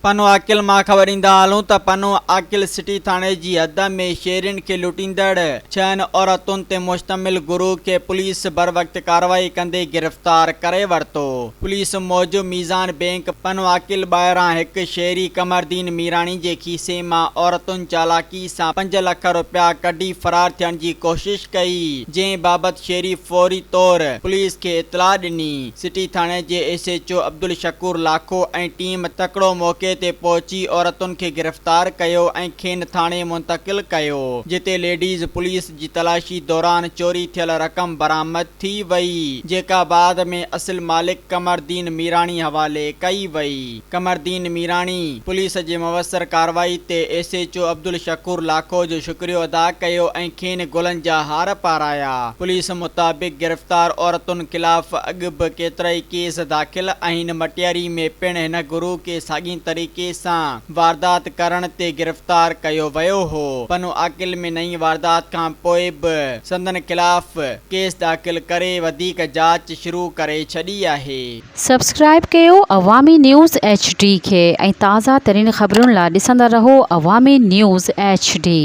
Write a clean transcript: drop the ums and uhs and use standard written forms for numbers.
پنوعاقل مان خبر ڏيندا هلون ته پنوعاقل سٽي ٿاڻي جي حد ۾ شهرين کي لٽيندڙ ڇهن عورتن تي مشتمل گروهه کي پوليس بروقت ڪارروائي ڪندي گرفتار ڪري ورتو. پوليس موجب ميزان بينڪ پنوعاقل ٻاهران هڪ شهري قمردين ميراڻي جي کيسي مان عورتن چالاڪي سان پنج لک رپيا ڪڍي فرار ٿيڻ جي ڪوشش ڪئي جنهن بابت شهري فوري طور پوليس کي اطلاع ڏني. سٽي ٿاڻي جي S H O Abdul Shakoor Lakho ۽ team تڪڙو موقعي تي پهچي عورتن کي گرفتار ڪيو ۽ کين ٿاڻي منتقل ڪيو جتي ليڊيز پوليس جي تلاشي دوران چوري ٿيل رقم برآمد ٿي وئي جيڪا بعد ۾ اصل مالڪ قمردين ميراڻي حوالي ڪئي وئي قمردين ميراڻي پوليس جي موثر ڪارروائي تي S H O Abdul Shakoor Lakho جو شڪريو ادا ڪيو ۽ کين گلن جا هار پارايا. پوليس مطابق گرفتار عورتن خلاف اڳ به ڪيترائي ڪيس داخل آهن، مٽياري ۾ پڻ هن گروهه کي ساڳي طريقي سان واردات ڪرڻ تي گرفتار ڪيو ويو هو، پنوعاقل ۾ نئين واردات کان پوء به سندن خلاف ڪيس داخل ڪري وڌيڪ جاچ شروع ڪري ڇڏي آهي. سبسڪرائيب ڪيو عوامي نيوز ايڇ ڊي کي ۽ تازه ترين خبرن لا ڏسندا رهو عوامي نيوز ايڇ ڊي.